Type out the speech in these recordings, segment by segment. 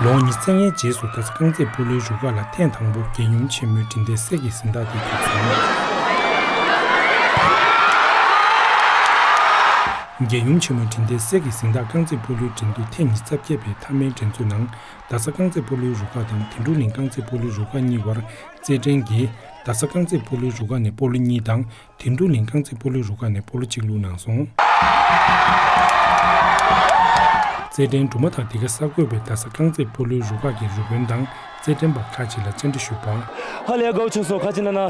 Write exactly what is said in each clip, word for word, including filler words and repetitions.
ལོ་ངོ་ཉི་ཤུ་རྩ་ལྔའི་རྗེས་སུ་རྡ་ས་རྐང་རྩེད་སྤོ་ལོའི་རུ་ཁག་ལ་ཐེངས་དང་པོ་རྒྱལ་ཡུམ་ཆེན་མོའི་འཕྲིན་ལྟའི་གསེར་གྱི་གཟེངས་རྟགས་དེ་ཐོབ་སོང་། རྒྱལ་ཡུམ་ཆེན་མོའི་འཕྲིན་ལྟའི་གསེར་གྱི་གཟེངས་རྟགས་རྐང་རྩེད་སྤོ་ལོའི་འགྲན་བསྡུར་ཐེངས་ཉི་ཤུ་རྩ་བརྒྱད་པའི་མཐའ་མའི་འགྲན་རྩོད་ནང་རྡ་ས་རྐང་རྩེད་སྤོ་ལོའི་རུ་ཁག་དང་དོན་གྲུབ་གླིང་རྐང་རྩེད་སྤོ་ལོའི་རུ་ཁག་གཉིས་བར་རྩེད་འགྲན་གྱིས་རྡ་ས་རྐང་རྩེད་སྤོ་ལོའི་རུ་ཁག་ནས་སྤོ་ལོ་གཉིས་དང་། དོན་གྲུབ་གླིང་རྐང་རྩེད་སྤོ་ལོའི་རུ་ཁག་ནས་སྤོ་ལོ་གཅིག་བླུགས་གནང་སོང་། རྩེད་འགྲན་སྒྲོལ་མ་ཐང་འདི་ག་གསར་འགོད་པས་རྡ་ས་རྐང་རྩེད་སྤོ་ལོའི་རུ་ཁག་གི་རུ་དཔོན་དང་རྩེད་འགྲན་པ་ཁག་ཅིག་ལ་བཅར་འདྲི་ཞུས་པ། ཧ་ལས་ཡ་དགའ་བོ་བྱུང་སོང་། ཁ་ཅིག་ན་ན་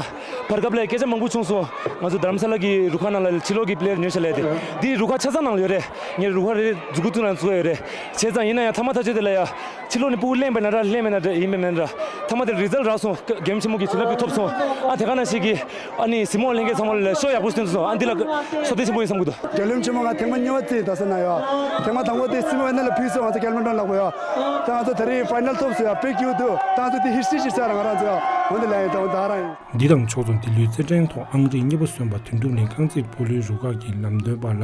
བར་སྐབས་ལ་སྐད་ཆ་མང་པོ་བྱུང་སོང་། ང་ཚོ་རྡ་རམ་ས་ལ་གི་རུ་ཁག་ནང་ལ་ཕྱི་ལོགས་ཀྱི་པི་ལེ་ཡར་ཉོས་བཞག་ལས་དེ། འདི་རུ་ཁག་ཆ་ཚང་ནང་ལ་ཡོད་རེད། ངས་རུ་ཁག་རེ་རེ་མཛུབ་གུ་བཙུགས་ན་བཙུགས་ཡ་ཡོད་རེད། བྱས་ཙང་ཡིན་ན་ཡང་མཐའ་མ་ཐག་ཆོད་དེ་ལ་ཡ། ཕྱི་ལོགས་ནས་ཕྲུ་གུ་ལེན་པ་ན་ར་ལེན་མེད་ན་འདྲ་ཡིན་མེད་ན་འདྲ། མཐའ་མ་དེ་རི་ཛལ་རག་སོང་། རྒྱལ་ཡུམ་ཆེན་མོ་གི་བྱིན་རླབས་ཀྱིས་ཐོབ་སོང་། ཨ་དེ་ག་ནང་བཞིན་གྱི་ཨ་ནི་གཟིགས་མོ་ལྷན་རྒྱས་ཚང་མ་ལ་ཤོ་ཡག་པོ་སྟོན་སོང་། ཨ་འདི་ལ་ཤོ་ཏེ་ཆེན་པོ་ཡིན་བསམ་གྱི་འདུག་རྒྱལ་ཡུམ་ཆེན་མོ་ང་ཐེངས་མ་གཉིས་པ་རྩེད་རྡ་ས་ན་ཡོད། ཐེངས་མ་དང་པོ་དེ་སི་མོ་ཨེ་ན་ལ་ཕུལ་སོང་། ང་ཚོ་གེལ་མན་ཊོན་ལགས་པོ་ཡོད། ད་ང་ཚོ་ད་རེས་ཕའི་ནལ་ཐོབ་སོང་ཡ། དཔེ་སྐྱིད་པོ་འདུག་ད་ང་ཚོ་དེ་ཧིས་ཊི་རི་ཞིག་ཆགས་ར་ང་རང་ཚོ་ཡ། འོ་འདི་ལ་ཡིན་ད་འོ་ད་རང་ཡིན། འདི་དང་ཕྱོགས་མཚུངས་འདི་ལོའི་རྩེད་འགྲན་ཐོག་ཨང་རིམ་གཉིས་པ་སོན་པ་དོན་གྲུབ་གླིང་རྐང་རྩེད་སྤོ་ལོའི་རུ་ཁག་གི་ལམ་སྟོན་པ་ལ།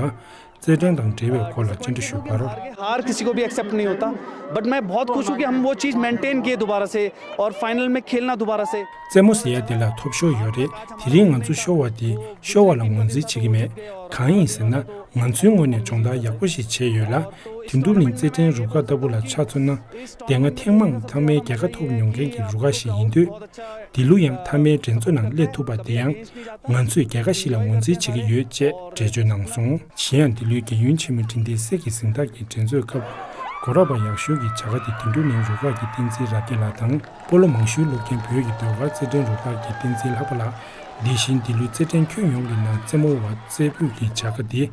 རྩེད་འགྲན་དང་འབྲེལ་བའི་སྐོར་ལ་བཅར་འདྲི་ཞུས་པར། हार किसी को भी एक्सेप्ट नहीं होता, बट मैं बहुत खुश हूँ कि हम वो चीज़ मेंटेन किए दोबारा से और फाइनल में खेलना दोबारा से। རྩེད་མོ་ཟེར་ཡ་དེ་ལ་ཐོབ་ཤོར་ཡོད་རེད། དེ་རིང་ང་ཚོ་ཤོར་བ་དེ་ཤོར་བ་ལ་ངོས་འཛིན་བྱེད་ཀྱི་མེད། གང་ཡིན་ཟེར་ན་ང་ཚོའི་ངོས་ནས་སྦྱོང་བརྡར་ཡག་པོ་ཞིག་བྱས་ཡོད་ལ། དོན་གྲུབ་གླིང་རྩེད་འགྲན་རུ་ཁག་ལྟ་བུ་ལ་ཆ་མཚོན་ན། དེ་སྔ་ཐེངས་མང་མཐའ་མའི་རྒྱལ་ཁ་ཐོབ་མྱོང་མཁན་གྱི་རུ་ཁག་ཞིག་ཡིན་དུས། འདི་ལོ་ཡང་མཐའ་མའི་འགྲན་རྩོད་ནང་སླེབས་ཐུབ་པ་དེ་ཡང་ང་ཚོས་རྒྱལ་ཁ་ཞིག་ལ་ངོས་འཛིན་བྱེད་ཀྱི་ཡོད་ཅེས་འགྲེལ་བརྗོད་གནང་སོང་། གཞན་ཡང་འདི་ལོའི་རྒྱལ་ཡུམ་ཆེན་མོའི་འཕྲིན་ལྟའི་གསེར་གྱི་གཟེངས་རྟགས་ཀྱི་འགྲན་རྩོད་སྐབས་སྒོ་ར་པ་ཡག་ཤོས་ཀྱི་བྱ་དགའ་དེ་དོན་གྲུབ་གླིང་རུ་ཁག་གི་བསྟན་འཛིན་རབ་རྒྱས་ལགས་དང་སྤོ་ལོ་མང་ཤོས་བླུགས་མཁན་བོད་ཀྱི་ཟློས་གར་རྩེད་འགྲན་རུ་ཁག་གི་བསྟན་འཛིན་ལྷག་པ་ལགས། དེ་བཞིན་འདི་ལོའི་རྩེད་འགྲན་ཁྱོན་ཡོངས་ཀྱི་ནང་རྩེད་མོ་བ་རྩེ་ཕུད་ཀྱི་བྱ་དགའ་དེ་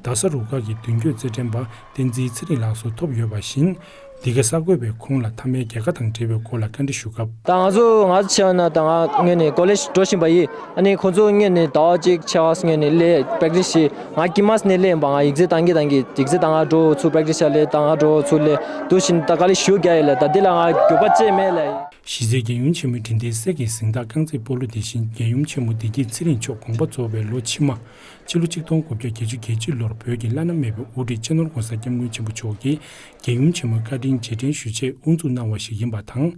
རྡ་ས་རུ་ཁག་གི་མདུན་སྐྱོད་རྩེད་འགྲན་པ་བསྟན་འཛིན་ཚེ་རིང་ལགས་སུ་ཐོབ་ཡོད་པ་བཞིན། འདི་ག་གསར་འགོད་པས་ཁོང་ལ་མཐའ་མའི་རྒྱལ་ཁ་དང་འབྲེལ་བའི་སྐོར་ལ་བཀའ་འདྲི་ཞུ་སྐབས། ད་ང་ཚོ་ང་ཚོ་བྱས་ན་ད་ང་ངོས་ནས་ཀོ་ལེཇ་འགྲོ་བཞིན་པ་ཡིན། ཨ་ནི་ཁོང་ཚོ་ངོས་ནས་ཟླ་བ་གཅིག་ཕྱེད་ཀ་ངོས་ནས་སླེབས་པྲེག་ཊི་སི་བྱེད། ང་དཀྱིལ་མ་ནས་སླེབས་པ། ང་ཡིག་ཚད་བཏང་གི་བཏང་གི་ཡིག་ཚད་བཏང་། ང་འགྲོ་ཚུར་པྲེག་ཊི་སི་བྱ་སླེབས། ད་ང་འགྲོ་ཚུར་སླེབས། དུ་བཞིན་ད་ག་ལེ་ཞུ་རྒྱག་ཡོད་ལ། ད་འདི་ལ་ང་འགྱོད་པ་ཅེས་མེད་ལ། གཞི་རྩའི་རྒྱལ་ཡུམ་ཆེན་མོའི་འཕྲིན་ལྟའི་གསེར་གྱི་གཟེངས་རྟགས་རྐང་རྩེད་སྤོ་ལོ་དེ་བཞིན་རྒྱལ་ཡུམ་ཆེན་མོ་བདེ་སྐྱིད་ཚེ་རིང་མཆོག་དགོངས་པ་རྫོགས་པའི་ལོ་ཕྱི་མ། ཕྱི་ལོ་ཆིག་སྟོང་དགུ་བརྒྱ་བརྒྱད་ཅུ་གྱ་གཅིག་ལོར་བོད་ཀྱི་བླ་ན་མེད་པའི་དབུ་ཁྲིད་སྤྱི་ནོར་༸གོང་ས་༸སྐྱབས་མགོན་ཆེན་པོ་མཆོག་གིས་རྒྱལ་ཡུམ་ཆེན་མོའི་བཀའ་དྲིན་རྗེས་དྲན་ཞུ་ཆེད་དབུ་འཛུགས་གནང་བ་ཞིག་ཡིན་པ་དང་།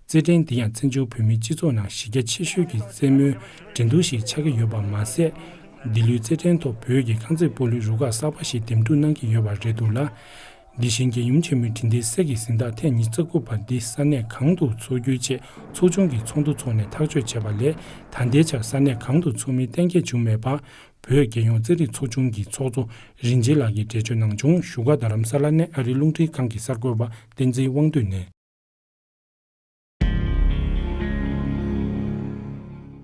རྩེད་འགྲན་འདི་ཡང་བཙན་བྱོལ་བོད་མིའི་སྤྱི་ཚོགས་ནང་གཞི་རྒྱ་ཆེ་ཤོས་ཀྱི་རྩེད་མོའི་འགྲན་བསྡུར་ཞིག་ཆགས་ཀྱི་ཡོད་པ་མ་ཟད། འདི་ལོའི་རྩེད་འགྲན་ཐོག་བོད་ཀྱི་རྐང་རྩེད་སྤོ་ལོའི་རུ་ཁག་གསར་པ་ཞིག་འདེམས་སྒྲུག་གནང་གི་ཡོད་པ་རེད་འདུག་ལ། འདི་བཞིན་རྒྱལ་ཡུམ་ཆེན་མོའི་འཕྲིན་ལྟའི་གསེར་གྱི་གཟེངས་རྟགས་ཐེངས་ཉི་ཤུ་རྩ་དགུ་པ་འདི་ས་གནས་གང་དུ་འཚོགས་རྒྱུའི་ཆེད་ཚོགས་ཆུང་གི་ཚོགས་འདུ་འཚོགས་ནས་ཐག་གཅོད་བྱས་པ་ལས། ད་ལྟའི་ཆར་ས་གནས་གང་དུ་འཚོགས་མིན་གཏན་འཁེལ་བྱུང་མེད་པ། བོད་རྒྱལ་ཡོངས་རྩེད་རིགས་ཚོགས་ཆུང་གི་ཚོགས་གཙོ་རིན་ཆེན་ལགས་ཀྱིས་འགྲེལ་བརྗོད་གནང་བྱུང་། བཞུགས་སྒར་རྡ་རམ་ས་ལ་ནས་ཨ་རིའི་རླུང་འཕྲིན་ཁང་གི་གསར་འགོད་པ་བསྟན་འཛིན་དབང་འདུས་ནས།